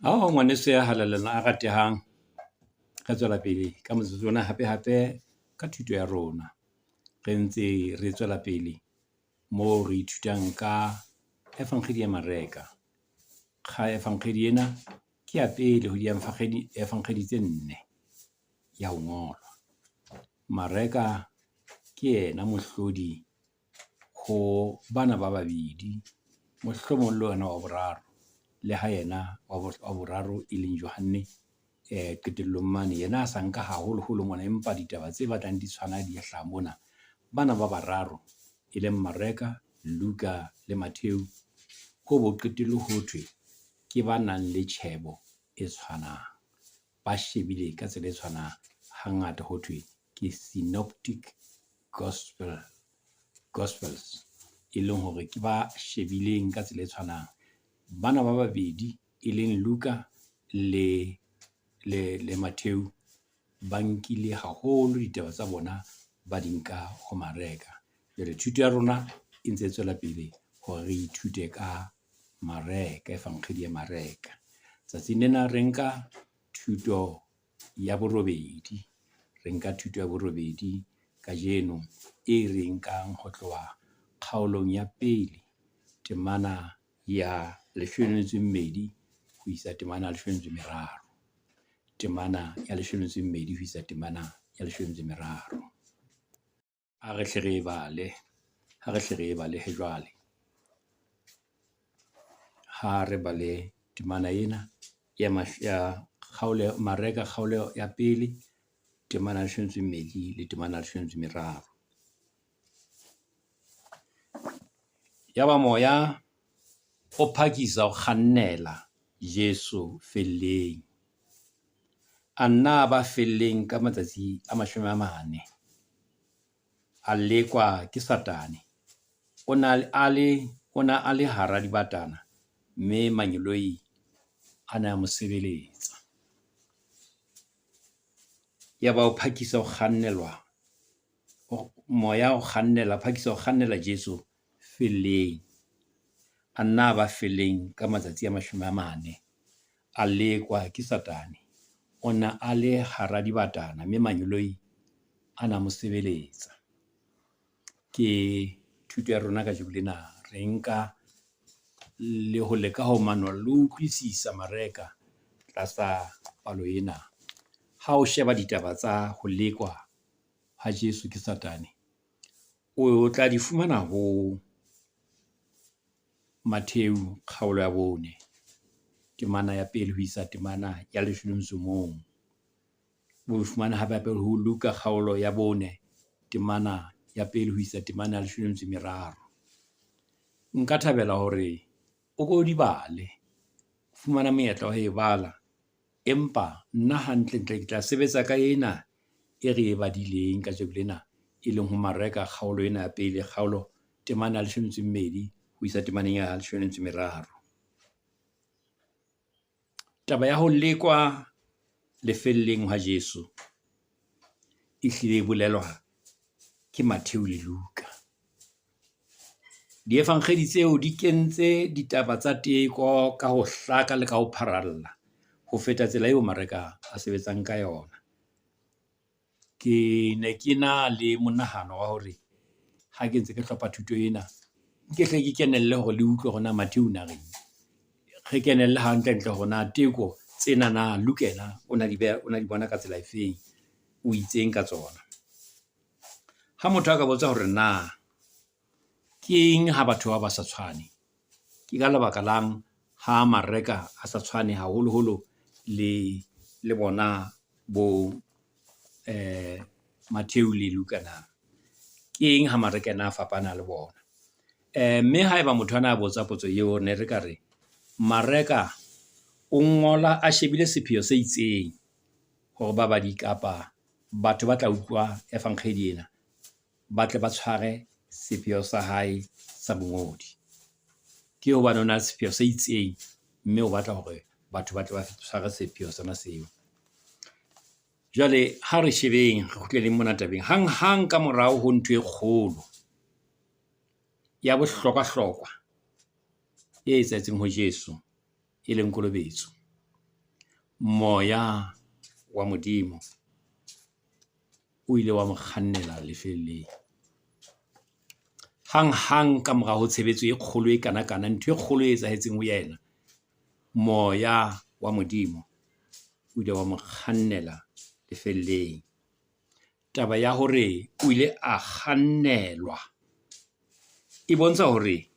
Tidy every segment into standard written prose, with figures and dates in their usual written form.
Ao ngwaneso ya halalelang a ratehang, re tswela pele ka motsotso ona hape hape ka thuto ya rona. Re ntse re tswela pele moo re ithutang ka Efankgedi ya Mareka. Efankgedi ena ke ya pele ho Efankgedi tse nne ya ho ngolwa. Mareka ke yena mohlodi ho bana ba babedi, mohlomong le wena wa boraro, le ha yena wa boraro e leng Johanne qetellong mane yena a sa nka haholoholo mona, empa ditaba tse batlang di tshwana di hlaha mona. Bana ba bararo e leng Mareka, Luka le Mattheu ho bo qetellwe ho thwe ke ba nang le tjhebo e tshwanang, ba shebile ka tsela e tshwanang. Hangata ho thwe ke synoptic gospel, gospels, e leng hore ke ba shebileng ka tsela e tshwanang. Bana ba babedi e leng Luka le le Mattheu ba nkile haholo ditaba tsa bona ba di nka ho Mareka. Jwale thuto ya rona e ntse e tswela pele hore re ithute ka Mareka, Efankgedi ya Mareka. Tsatsing lena re nka thuto ya borobedi, re nka thuto ya borobedi kajeno e re nkang ho tloha kgaolong ya pele temana ya leshome le metso e mmedi ho isa temana ya leshome le metso e meraro. Temana ya leshome le metso e mmedi ho isa temana ya leshome le metso e meraro. A re hle re e bale, ha re hle re e bale he jwale. Ha re bale temana ena ya ya kgaolo Mareka kgaolo ya pele temana ya leshome le metso e mmedi le temana ya leshome le metso e meraro. Yaba moya o phakisa o kgannela Jesu felleng. A nna a ba felleng ka matsatsi a mashome a mane. A lekwa ke Satane. O na a le, o na a le hara dibatana, mme mangeloi a ne a mo sebeletsa. Yaba o phakisa o kgannelwa, moya o kgannela, phakisa o kgannela Jesu felleng. A nna a ba felleng ka matsatsi a mashome a mane. A lekwa ke Satane. O na a le hara dibatana, mme mangeloi a na mo sebeletsa. Ke thuto ya rona kajeko lena. Re nka le ho leka ho manolla le ho utlwisisa Mareka tlasa palo ena. Ha o sheba ditaba tsa ho lekwa ha Jesu ke Satane, o tla di fumana ho Mattheu kgaolo ya bone, temana ya pele ho isa temana ya leshome le metso o mong. O fumana hape hape ho Luka kgaolo ya bone, temana ya pele ho isa temana ya leshome le metso e meraro. Nka thabela hore o ko di bale, fumana monyetla wa ho e bala. Empa nna hantle-ntle ke tla sebetsa ka ena e re e badileng kajeko lena, e leng ho Mareka kgaolo ena ya pele, kgaolo temana ya leshome le metso e mmedi ho isa temaneng ya leshome le metso e meraro. Taba ya ho lekwa lefelleng ha Jesu e hlile e bolelwa ke Mattheu le Luka. Diefankgedi tseo di kentse ditaba tsa teko ka ho hlaka le ka ho pharalla ho feta tsela eo Mareka a sebetsang ka yona. Ke ne ke na le monahano wa hore ha ke ntse ke hlopha thuto ena, nke hle ke kenelle hore le utlwe hore na Mattheu o na reng. Re kenelle hantle-ntle hore na teko tsena na Luka yena o na di beha, o na di bona ka tsela efeng, o itseng ka tsona. Ha motho a ka botsa hore na ke eng ha batho ba ba sa tshwane, ke ka lebaka lang ha Mareka a sa tshwane haholoholo le le bona bo Mattheu le Luka na? Ke eng ha Mareka ena a fapana le bona? Mme haeba motho a na a botsa potso eo, ne re ka re Mareka o ngola a shebile sepheo se itseng hore babadi kapa batho ba tla utlwa efankgedi ena ba tle ba tshware sepheo sa hae sa bongodi. Ke hobane o na le sepheo se itseng mme o batla hore batho ba tle ba tshware sepheo sona seo. Jwale ha re shebeng, re kgutleleng mona tabeng. Hang-hang ka morao ho ntho e kgolo ya bohlokwa-hlokwa e etsahetseng ho Jesu, e leng kolobetso. Moya wa Modimo o ile wa mo kgannela lefelleng. Hanghang ka mora ho tshebetso e kgolo e kanakana, ntho e kgolo e etsahetseng ho yena, moya wa Modimo o ile wa mo kgannela lefelleng. Taba ya hore o ile a kgannelwa e bontsha hore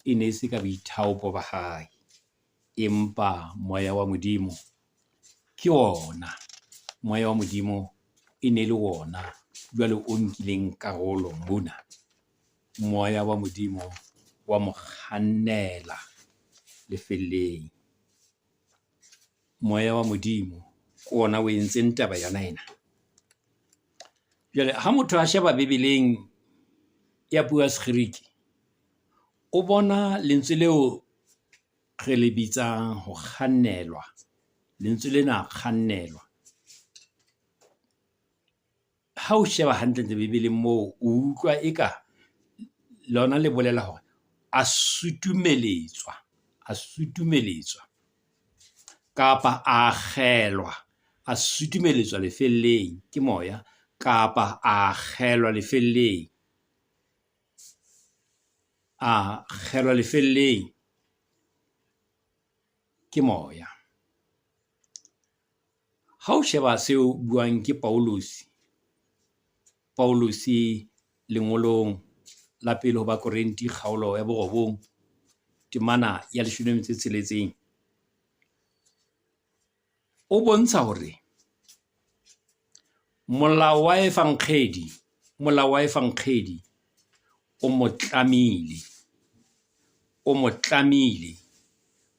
e ne se ka boithaopo ba hae, empa moya wa Modimo ke ona, moya wa Modimo e ne le ona jwale o nkileng karolo mona. Moya wa Modimo wa mo kgannela lefelleng. Moya wa Modimo ke ona o entseng taba yona ena. Jwale ha motho a sheba Bibeleng ya puo ya Sekgerike, o bona lentswe leo re le bitsang ho kgannelwa. Lentswe lena kgannelwa. Ha o sheba hantlentle Bibeleng moo, o utlwa eka lona le bolela hore a sutumeletswa, a sutumeletswa kapa a akgelwa, a sutumeletswa lefelleng ke moya kapa a akgelwa lefelleng. A akgelwa lefelleng ke moya. Ha o sheba seo buang ke Pauluse, Pauluse lengolong la pele ho Bakorinthe kgaolo ya borobong temana ya leshome le metso e tsheletseng, o bontsha hore molao wa efankgedi, molao wa efankgedi o mo tlamile, o mo tlamile,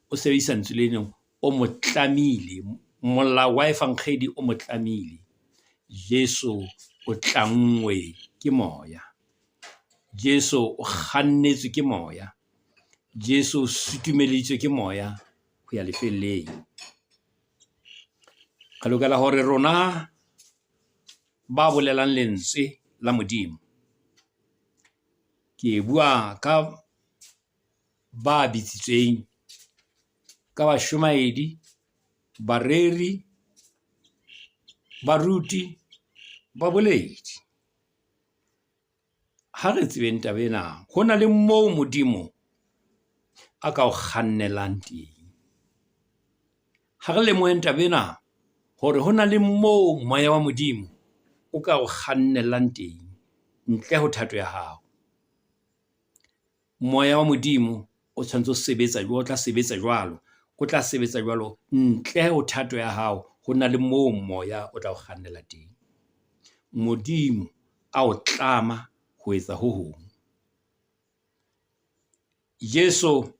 o sebedisa lentswe leno, o mo tlamile, molao wa efankgedi o mo tlamile. Jesu o tlanngwe ke moya. Jesu o kgannetswe ke moya. Jesu o sutumeleditswe ke moya ho ya lefelleng. Re lokela hore rona ba bolelang lentswe la Modimo, ke bua ka ba bitsitsweng, ka bashomaedi, bareri, baruti, baboledi. Ha re tsebeng taba ena, ho na le moo Modimo a ka o kgannelang teng. Ha re lemoheng taba ena hore ho na le moo moya wa Modimo o ka o kgannelang teng ntle ho thato ya hao. Moya wa Modimo o tshwanetse ho sebetsa o tla sebetsa jwalo, o tla sebetsa jwalo ntle ho thato ya hao. Ho na le moo moya o tla o kgannela teng. Modimo a o tlama ho etsa ho hong. Jesu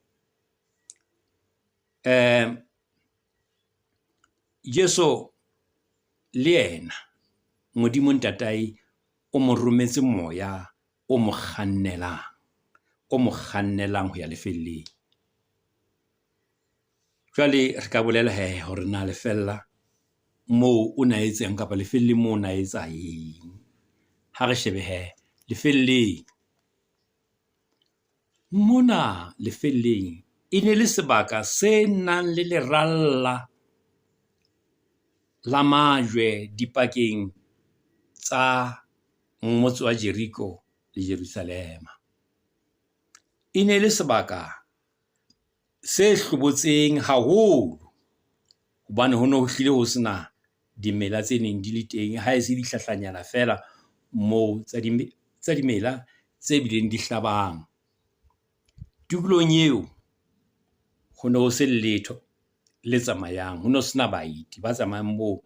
Jesu le yena Modimo Ntatae o mo rometse moya o mo kgannelang, o mo kgannelang ho ya lefelleng. Jwale re ka bolela he hore na lefella moo o na etseng kapa lefelleng moo o na etsa eng. Ha re shebe he lefelleng. Mona lefelleng e ne le sebaka se nang le leralla la majwe dipakeng tsa motse wa Jeriko le Jerusalema. E ne le sebaka se hlobotseng haholo hobane ho ne ho hlile ho sena dimela tse neng di le teng, ha e se dihlahlanyana feela moo tsa dimela tse bileng di hlabang. Tikolohong eo ho ne ho se letho le tsamayang, ho ne ho sena baeti ba tsamayang moo.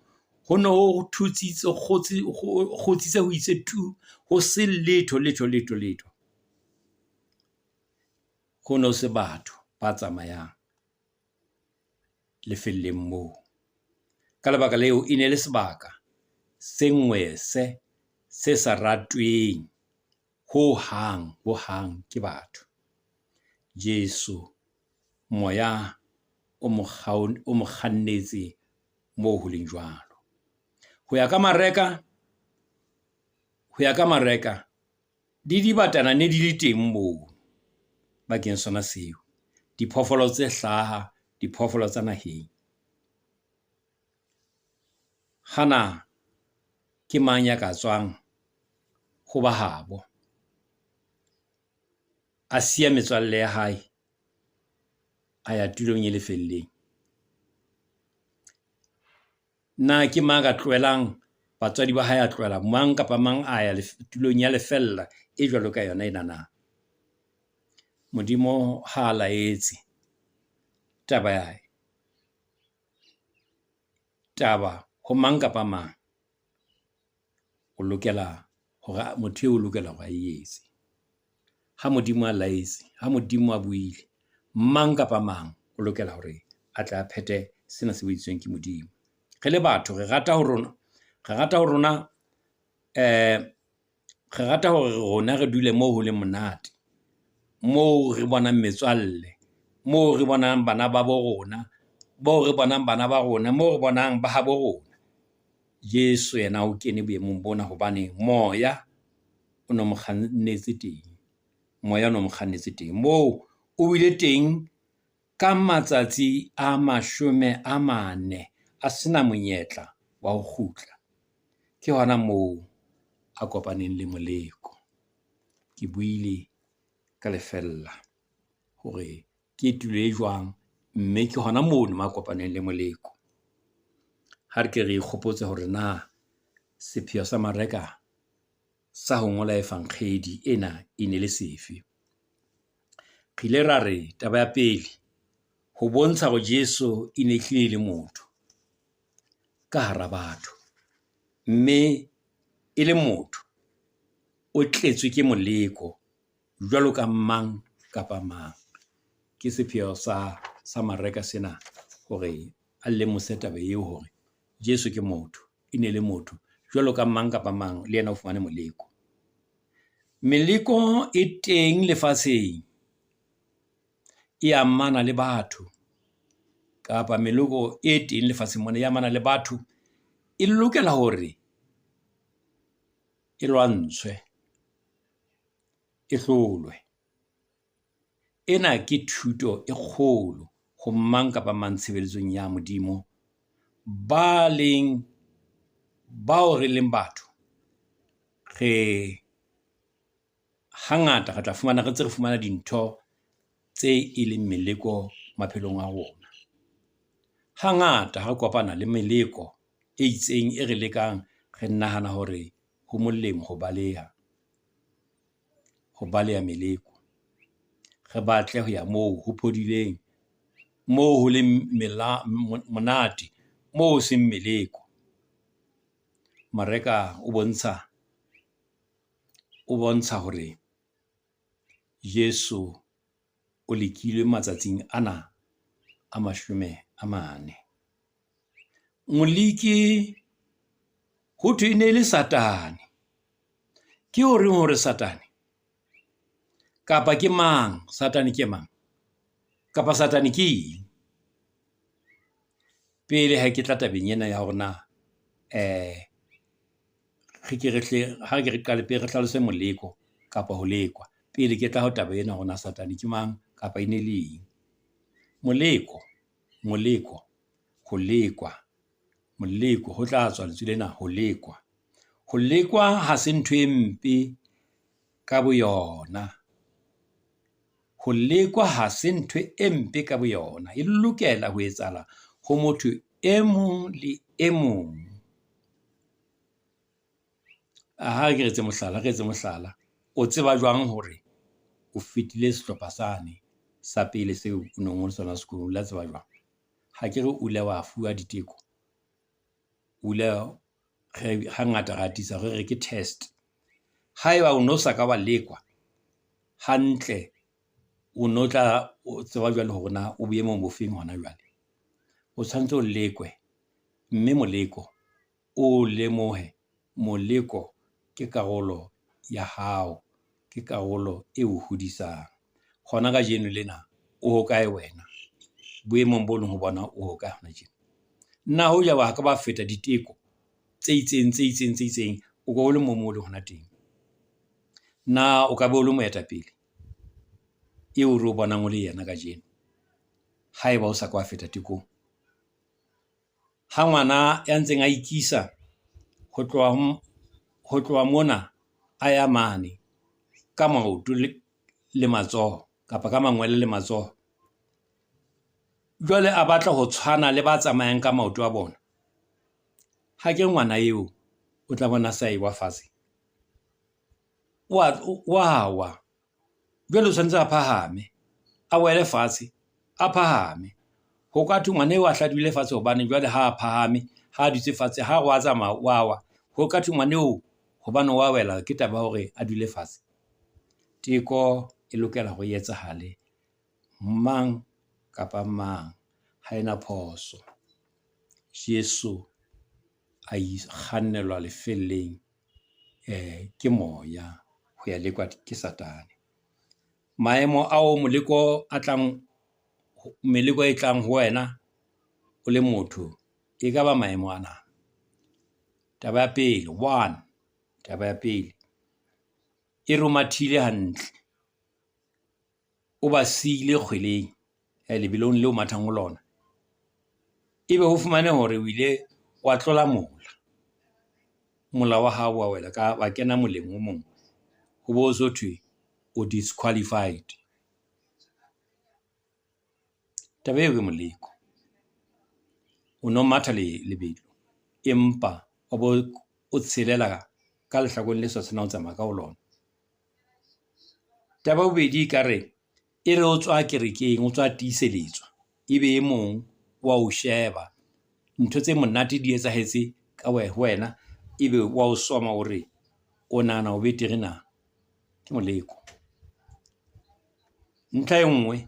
Ho ne ho thutsitse, kgutsitse ho itse tu! Ho se letho, letho, letho, letho. Ho no se batho ba tsamayang lefelleng moo. Ka lebaka leo, e ne le sebaka se ngwese, se sa ratweng hohang, hohang ke batho. Jesu, moya o mo o mo kgannetse moo ho leng jwalo. Ho ya ka Mareka, ho ya ka Mareka, le dibatana ne di le teng moo bakeng sona seo. Diphoofolo tse hlaha, diphoofolo tsa naheng. Hana ke mang ya ka tswang ho ba habo, a siya metswalle ya hae, a ya tulong e lefelleng? Na ke mang a ka tlohelang batswadi ba hae, a tlohela mang kapa mang a ya tulong ya lefella e jwalo ka yona ena na? Modimo ha a laetse taba taba ho mang kapa mang, o lokela hore motho eo o lokela hore a e etse. Ha Modimo a laetse, ha Modimo a buile, mang kapa mang o lokela hore a tle a phethe sena se ke Modimo. Re le batho re rata ho rona, re rata ho rona re rata hore rona re dule moo ho leng monate. Moo re bonang metswalle, moo re bonang bana ba bo rona, moo re bonang bana ba rona, moo re bonang ba habo rona. Jesu yena o kene boemong bona hobane moya o no mo kgannetse teng. Moya o no mo kgannetse teng. Moo o bile teng ka matsatsi a 40 a sena monyetla wa ho kgutla. Ke hona moo a kopaneng le moleko. Ke buile ka lefella hore ke tulo e jwang, mme ke hona mono mo a kopaneng le moleko. Ha re ke re ikgopotse hore na sepheo sa Mareka sa ho ngola efankgedi ena e ne le sefe. Re ile ra re taba ya pele, ho bontsha hore Jesu e ne hlile e le motho ka hara batho. Mme e le motho, o tletswe ke moleko jwalo ka mang kapa mang. Ke sepheo sa Mareka sena hore a lemose taba eo hore Jesu ke motho, e ne le motho jwalo ka mang kapa mang, le yena o fumane moleko. Meleko e teng lefatsheng, e amana le batho kapa meleko e teng lefatsheng mona e amana le batho, e lokela hore e lwantshwe, e hlolwe. Ena ke thuto e kgolo ho mang kapa mang tshebeletsong ya Modimo. Ba leng, bao re leng batho, re hangata re tla fumana re ntse re fumana dintho tse e leng meleko maphelong a rona. Hangata ha re kopana le meleko e itseng e re lekang, re nahana hore ho molemo ho baleha, ho baleha meleko. Re batle ho ya moo ho phodileng, moo ho leng monate, moo ho seng meleko. Mareka o bontsha, o bontsha hore Jesu o lekilwe matsatsing ana a 40. Moleki ho thwe e ne e le Satane. Ke horeng hore Satane? Kapa ke mang? Satane ke mang? Kapa Satane ke eng? Pele ha ke tla tabeng ena ya hore na re ke re hle, ha re ke re qale pele re hlalose moleko kapa ho lekwa. Pele ke tla ho taba ena hore na Satane ke mang kapa e ne le eng. Moleko, moleko, ho lekwa, moleko, ho tla tswa lentswe lena ho lekwa. Ho lekwa ha se ntho e mpe ka boyona. Ho lekwa ha se ntho e mpe ka boyona. E lokela ho etsahala ho motho e mong le e mong. Ha re ke re etse mohlala, re etse mohlala. O tseba jwang hore o fetile sehlopha sane sa pele seo o neng o le sona sekolong? O la tseba jwang? Ha ke re o ile wa fuwa diteko? O ile hangata re atisa re re ke test. Haeba o no sa ka wa lekwa hantle, o no tla o tseba jwale hore na o boemong bo feng hona jwale. O tshwanetse o lekwe, mme moleko o lemohe moleko ke karolo ya hao, ke karolo e o hodisang. Hona kajeno lena o hokae wena? Boemong bo leng ho bona o hokae hona tjena? Na hoja wa ka ba feta diteko tse itseng, tse itseng, tse itseng, o ka o le moo mo leng hona teng? Na o ka be o le moetapele eo re o bonang o le yena kajeno, haeba o sa ka wa feta tekong? Ha ngwana ya ntseng a ikisa ho tloha ho tloha mona a ya mane ka maoto le matsoho kapa ka mangwele le matsoho, jwale a batla ho tshwana le ba tsamayang ka maoto a bona. Ha ke ngwana eo o tla bona sa e wa fatshe, wa wa. Jwale o tshwanetse a phahame, a wele fatshe, a phahame. Ho ka thwe ngwana eo a hla dule fatshe hobane jwale ha a phahame, ha a dutse fatshe, ha re wa tsamaya wa wa. Ho ka thwe ngwana eo hobane wa wela ke taba ya hore a dule fatshe. Teko e lokela hore e etsahale mang kapa mang, ha ena phoso. Jesu a kgannelwa lefelleng ke moya ho ya lekwa ke Satane. Maemo ao moleko a tlang, meleko e tlang ho wena o le motho e ka ba maemo ana. Taba ya pele, one, taba ya pele e re o mathile hantle, o ba siile kgweleng lebelong leo mathang ho lona. Ebe o fumane hore o ile wa tlola mola, mola wa hao wa wela ka, wa kena moleng o mong. Ho bo so thwe o disqualified. Taba eo ke moleko. O no matha lebelo empa o bo o tshelela ka lehlakoreng le sa tshwanang ho tsamaya ka ho lona. Taba ya bobedi ekare e re o tswa kerekeng, o tswa tiiseletswa. Ebe e mong wa o sheba, ntho tse monate di etsahetse ka ho wena, ebe wa o soma hore o nahana o betere na? Ke moleko. Ntlha e nngwe,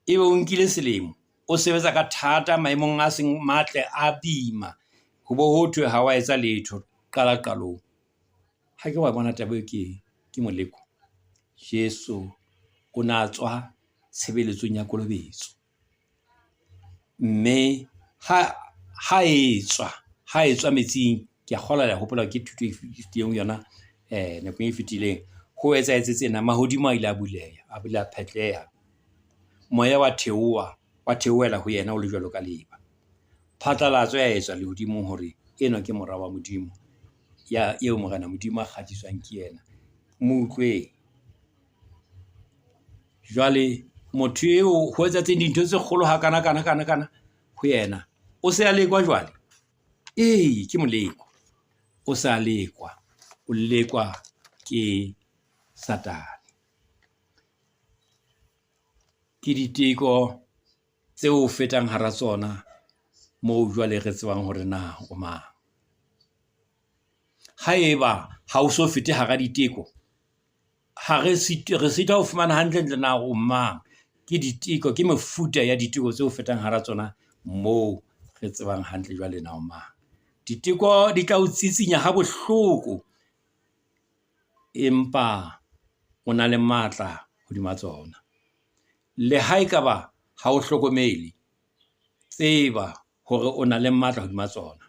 ebe o nkile selemo o sebetsa ka thata maemong a seng matle a boima, ho bo ho thwe ha wa etsa letho qala qalong. Ha ke wa bona taba eo ke ke moleko. Jesu o na tswa tshebeletsong ya kolobetso. Mme ha e tswa, ha e tswa metsing, ke a kgolwa le a hopola ke thuto e fetileng yona nakong e fetileng. Ho etsahetse tsena, mahodimo a ile a buleha, a bile a phetleha. Moya wa theoha, wa theohela ho yena o le jwalo ka leeba. Phatlalatso ya etswa lehodimong hore enwa ke mora wa Modimo ya eo Morena Modimo a kgahliswang ke yena. Mo utlweng. Jwale motho eo ho etsahetseng dintho tse kgolo hakana kana kana kana ho yena, o se a lekwa jwale? Ee, ke moleko. O se a lekwa. O lekwa ke Satane. Ke diteko tseo o fetang hara tsona moo jwale re tsebang hore na o mang. Haeba ha o so fete hara diteko, ha re re sitwa ho fumana hantle-ntle na o mang. Ke diteko, ke mefuta ya diteko tseo fetang hara tsona moo re tsebang hantle jwale na o mang. Diteko di tla o tsitsinya ha bohloko, empa o na le matla hodima tsona. Le ha ekaba ha o hlokomele, tseba hore o na le matla hodima tsona.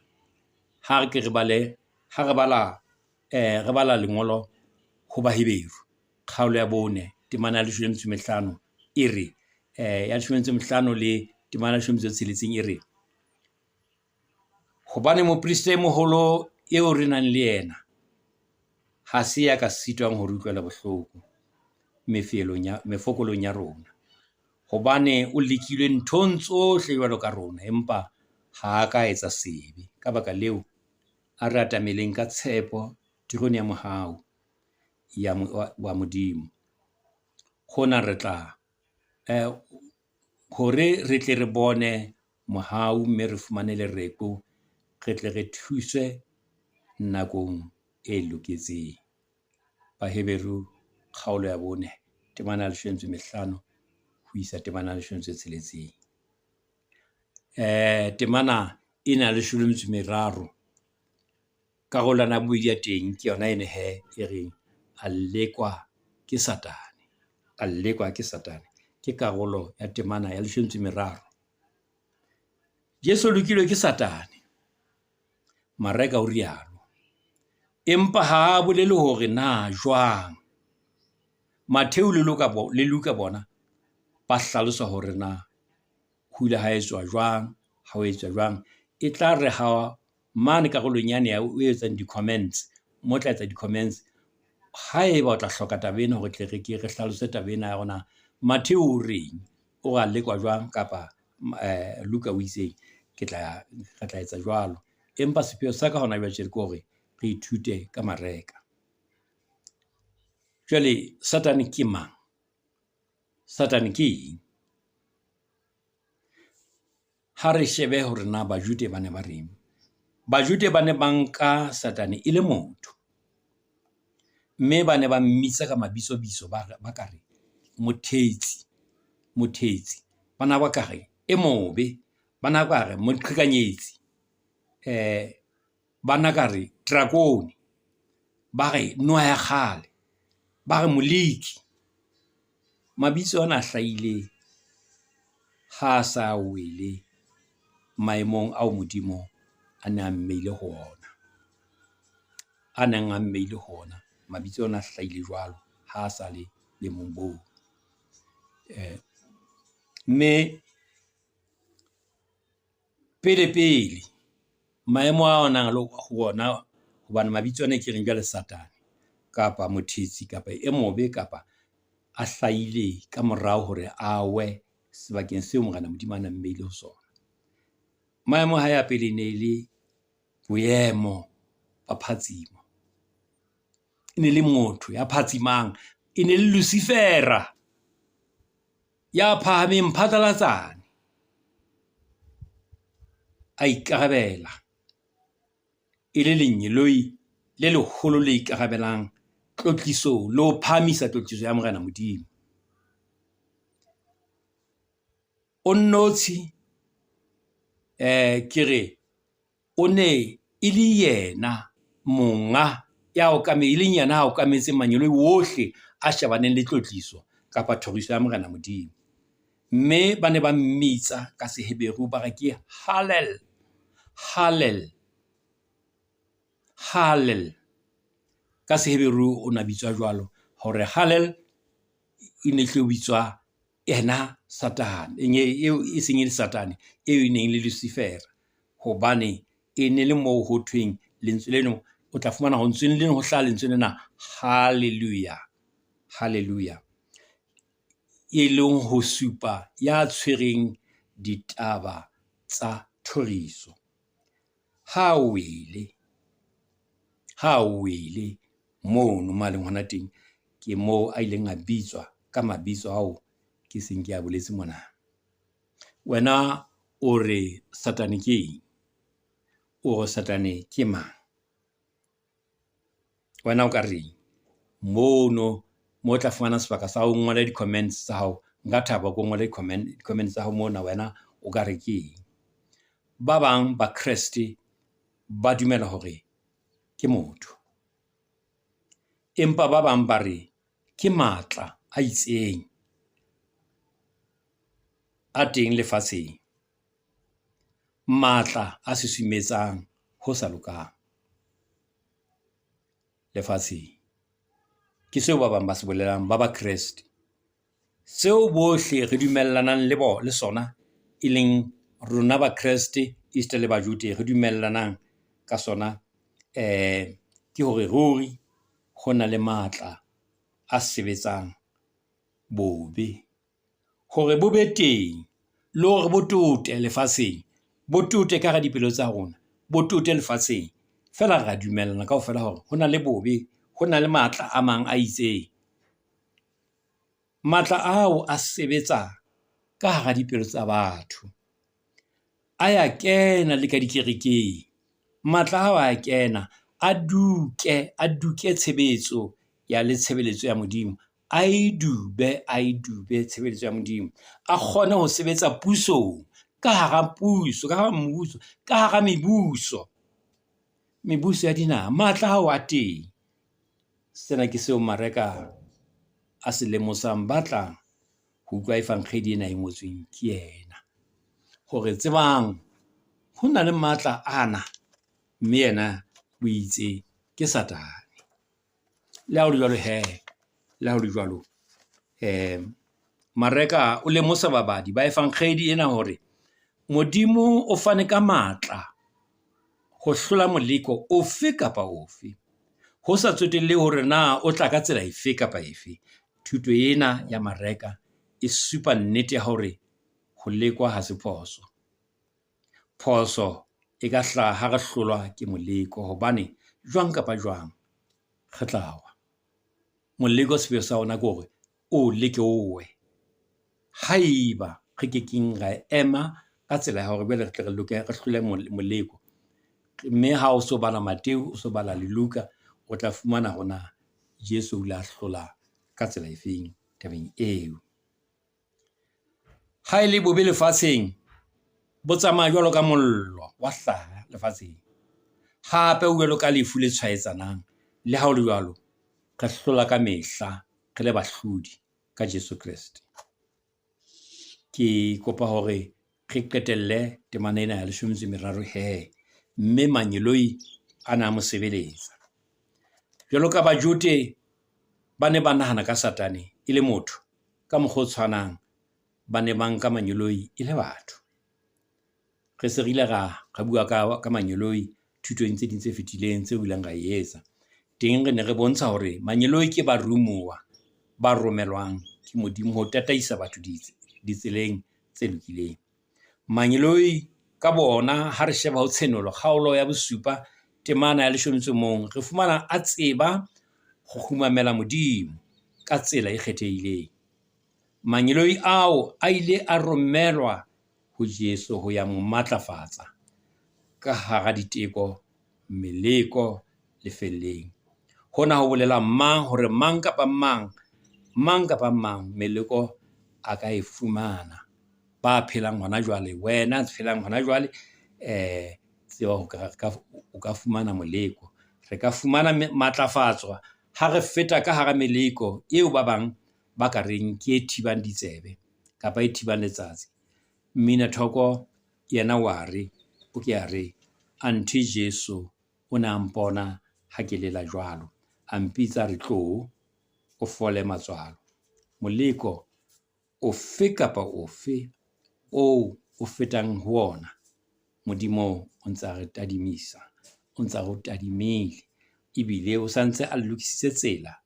Ha re ke re bale, ha re bala re bala lengolo ho Baheberu, kgaolo ya 4, temana ya 15 e re, ya 15 le temana ya 16 e re, hobane moprista e moholo eo re nang le yena ha se ya ka sitwang ho re utlwela bohloko mefokolong ya rona, hobane o lekilwe nthong tsohle jwalo ka rona, empa ha a ka etsa sebe. Ka baka leo, a re atameleng ka tshepo terone ya mohau ya wa Modimo. Hona re tla hore re tle re bone mohau mme re fumane lereko, re tle re thuswe nakong e loketseng. Baheberu kgaolo ya 4, temana ya 15 ho isa temana ya 16. Temana ena ya 13, karolwana ya bobedi ya teng ke yona ene he e reng a lekwa ke Satane, a lekwa ke Satane. Ke karolo ya temana ya 13. Jesu o lekilwe ke Satane, Mareka o rialo. Empa ha a bolele hore na jwang. Matheu le Luka bona ba hlalosa hore na ho ile ha etswa jwang, ha ho etswa jwang. E tla re ha mane karolong yane ya o etsang di-comments, mo tla etsa di-comments. Haeba o tla hloka taba ena hore tle re ke re hlalose taba ena ya hore na Matheu o reng, o re a lekwa jwang kapa Luka o itseng. Ke tla, re tla etsa jwalo. Empa sepheo sa ka hona jwale tje ke hore re ithute ka Mareka. Jwale Satane ke mang? Satane ke eng? Ha re shebe hore na Bajude ba ne ba reng. Bajude ba ne ba nka Satane e le motho. Mme ba ne ba mmitsa ka mabitsobitso ba ba ka re mothetsi, mothetsi. Ba na ba ka re e mobe, ba na ba re moqhekanyetsi, ba na ka re drakone, ba re noha ya kgale, ba re moleki. Mabitso ana a hlahile ha a sa wele maemong ao Modimo a ne a mmeile ho ona. A neng a mmeile ho ona. Mabitso ana a hlahile jwalo ha a sa le boemong boo. Mme pele pele maemo ao a nang le ho ona, hobane mabitso ana e ke reng jwale Satane kapa mothetsi kapa e mobe kapa a hlahile ka morao hore a we sebakeng seo Morena Modimo a nang mmeile ho sona. Maemo a hae a pele e ne le boemo ba phatsimo. E ne le motho ya phatsimang, e ne le Lucifera ya phahameng phatlalatsane. A ikarabela e le lengeloi le leholo le ikarabelang tlotlisong le ho phahamisa tlotliso ya Morena Modimo. O nnotshi ke re o ne e le yena monga ya e leng yena a okametseng mangeloi wohle a shebaneng le tlotliso kapa thoriso ya Morena Modimo. Mme ba ne ba mmitsa ka Seheberu ba re ke Hallel, Hallel, Hallel. Ka Seheberu o na bitswa jwalo hore Hallel e ne tlo bitswa yena Satane, eo e seng e le Satane, eo e neng e le Lucifera. Hobane e ne le moo ho thweng lentswe leno, o tla fumana ho ntsweng leno ho hlaha lentswe lena hallelujah, hallelujah. E leng ho supa ya tshwereng ditaba tsa thoriso. Ha wele, ha wele mono mo a leng hona teng, ke moo a ileng a bitswa ka mabitso ao ke seng ke a boletse mona. Wena o re Satane ke eng? O re Satane ke mang? Wena o ka reng? Mono mo o tla fumana sebaka sa ho ngola di-comments tsa hao. Nka thaba ko ngole di-comments tsa hao mona, wena o ka re ke eng? Ba bang Bakreste ba dumela hore ke motho. Empa ba bang ba re ke matla a itseng a teng lefatsheng. Matla a susumetsang ho sa lokang lefatsheng. Ke seo ba bang ba se bolelang ba Bakreste. Seo bohle re dumellanang le le sona, e leng rona Bakreste esita le Bajude re dumellanang ka sona, ke hore ruri ho na le matla a sebetsang bobe. Hore bo be teng le hore bo tote lefatsheng, bo tote ka hara dipelo tsa rona, bo tote lefatsheng. Feela re a dumellana kaofela hore ho na le bobe, ho na le matla a mang a itseng. Matla ao a sebetsa ka hara dipelo tsa batho. A ya kena le ka dikerekeng. Matla ao a kena, a duke, a duke tshebetso ya le tshebeletso ya Modimo. A e dube, a e dube tshebeletso ya Modimo. A kgone ho sebetsa pusong, ka hara puso, ka hara mmuso, ka hara mebuso. Mebuso ya dinaha, matla ao a teng. Sena ke seo Mareka a se lemosang ba tlang ho utlwa evangedi ena e ngotsweng ke yena. Hore tsebang ho na le matla ana, mme yena o itse ke Satane. Le ha ho le jwalo he, le ha ho le jwalo Mareka o lemosa babadi ba evangedi ena hore Modimo o fane ka matla ho hlola moleko ofe kapa ofe, ho sa tsotellehe hore na o tla ka tsela efe kapa efe. Thuto ena ya Mareka e supa nnete ya hore ho lekwa ha se phoso. Phoso e ka hlaha ha re hlolwa ke moleko hobane jwang kapa jwang re tla wa. Moleko sepheo sa ona ke hore o leke o we. Haeba re ke keng ra ema ka tsela ya hore jwale re tle re loke, re hlole moleko. Mme ha o so bala Mateu, o so bala le Luka, o tla fumana hore na Jesu o ile a hlola ka tsela efeng tabeng eo. Ha e le bobe lefatsheng, bo tsamaya jwalo ka mollo wa hlaha lefatsheng. Hape o jwalo ka lefu le tshwaetsanang. Le ha ho le jwalo, re hlola ka mehla re le bahlodi ka Jesu Kreste. Ke kopa hore re qetelle temana ena ya leshome metso e meraro he, mme mangeloi a na a mo sebeletsa. Jwalo ka Bajude ba ne ba nahana ka Satane e le motho, ka mokgwa o tshwanang ba ne ba nka mangeloi e le batho. Re se re ile ra ra bua ka ka mangeloi thutong tse ding tse fetileng tseo re ileng ra e etsa. Teng re ne re bontsha hore mangeloi ke barumuwa ba romelwang ke Modimo ho tataisa batho ditseleng tse lokileng. Mangeloi ka bona ha re sheba ho Tshenolo kgaolo ya bosupa temana ya leshome metso mong, re fumana a tseba ho kgumamela Modimo ka tsela e kgethehileng. Mangeloi ao a ile a romelwa ho Jesu ho ya mo matlafatsa ka hara diteko, meleko lefelleng. Hona ho bolela mang hore mang kapa mang, mang kapa mang meleko a ka e fumana. Ba phelang hona jwale, wena phelang hona jwale tseba o ka fumana moleko. Re ka fumana matlafatso ha re feta ka hara meleko eo ba bang ba ka reng ke e thibang ditsebe kapa e thibang letsatsi. Mmina thoko yena wa re, o ke a re, anthe Jesu o ne a mpona ha ke lela jwalo, a mpitsa a re tloo o fole matswalo. Moleko ofe kapa ofe oo o fetang ho ona, Modimo o ntse a re tadimisa, o ntse a re o tadimile ebile o santse a lokisitse tsela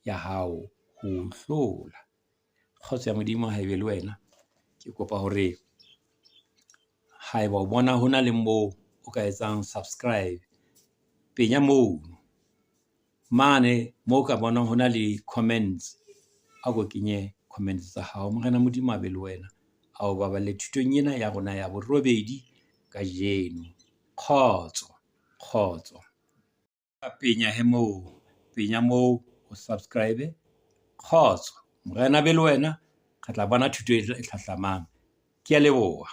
ya hao ho o hlola. Kgotso ya Modimo ha e be le wena. Ke kopa hore haeba o bona ho na le moo o ka etsang subscribe, penya mono. Mane moo o ka bonang ho na le comments, a ko kenye comments tsa hao. Morena Modimo a be le wena, a o baballe thutong ena ya rona ya borobedi kajeno. Kgotso, kgotso. Penya he moo, penya moo o subscribe. Kgotso, Morena a be le wena. Re tla bona thuto e hlahlamang. Ke a leboha.